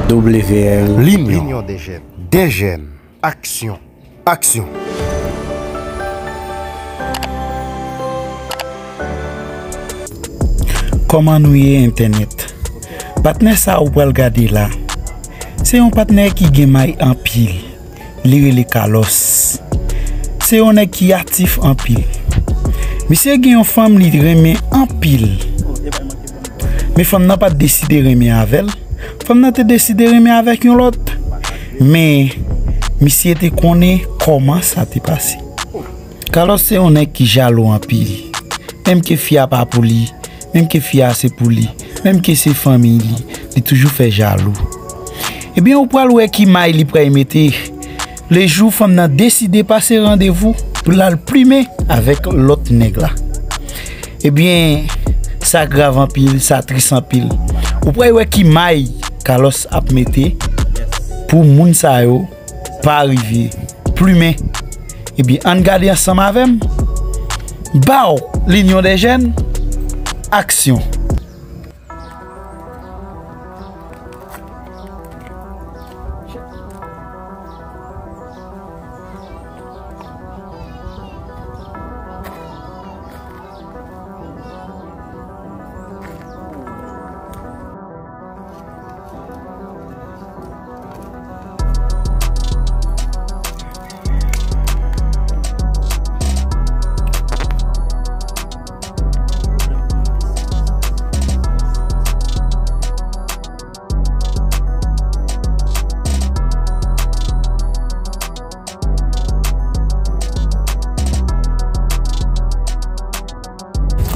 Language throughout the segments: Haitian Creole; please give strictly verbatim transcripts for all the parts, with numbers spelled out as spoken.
W L, Linyon dè Jèn. Dè Jèn. Aksyon. Aksyon. Kòman nou ye, entènèt? Patnè sa ou pral gade la, se yon patnè ki gen may anpil. Li rele Carlos. Se yon nèg ki aktif anpil. Misye gen yon fanm li renmen anpil. Men fanm nan pa t deside renmen avè l. Fanm nan te deside renmen avèk yon lòt. Men, misye te konnen kòman sa te pase. Carlos se yon nèg ki jalou anpil. Menm ke fi a pa pou li, menm ke fi a se pou li, menm ke se fanmi li, li toujou fè jalou. Ebyen, ou pral wè ki may li pral mete. Lejou fanm nan deside pase randevou pou l al plimen avèk lòt nèg la. Ebyen, sa grav anpil, sa tris anpil. Ou pral wè ki may Carlos ap mete pou moun sa yo pa rive plimen. Ebyen, ann gade ansanm avè m. Baw, Linyon dè Jèn, aksyon.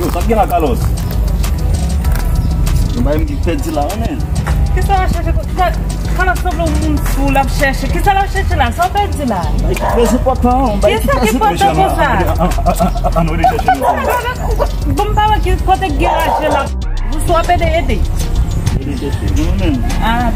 Yo, sa k gen la, Carlos? Yon bagay m ki pèdi la, wi, men. Kisa w ap chèche? Ka-, Carlos sanble yon moun fou, l ap chèche. Kisa l ap chèche la? Sa w pèdi la? Yon bagay ki trè enpòtan, yon bagay ki trè enpòtan konsa. An, an, an, an, ann rele chèche nou. Bon, m pa wè ki kote k gen raje la. Ou swa ap ede, ede. Ede chèche nou menm. Ah.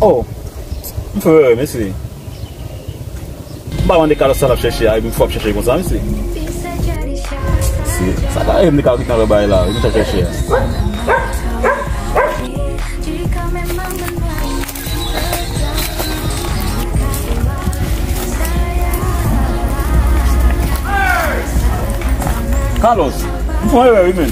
Oh, m fè erè, mesye. M pa mande Carlos sa l ap chèche a, epi m fò ap chèche konsa, mesye. Mesye, sa ka rive m te ka kite nan bagay la, epi m t ap chèche a. Carlos, m fè yon erè wi, men.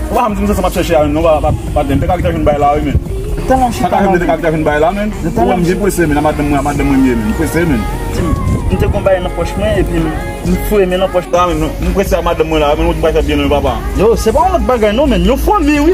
Ou pa janm di m se sa m ap chèche a, men non, pa, pa, pa, m te ka kite jwenn bay la wi, men. Sa ka rive m te ka kite jwenn bay la, men. Ou wè m byen prese, men, a madanm mwen, a madanm mwen m ye, men. M prese, men. M te gon bagay nan pòch mwen, epi m, m foure men nan pòch la, men, non. M prese a madanm mwen la, men, ou di bagay sa byen, non, papa. Yo, se pa yon lòt bagay, non, men. Yon fanmi, wi.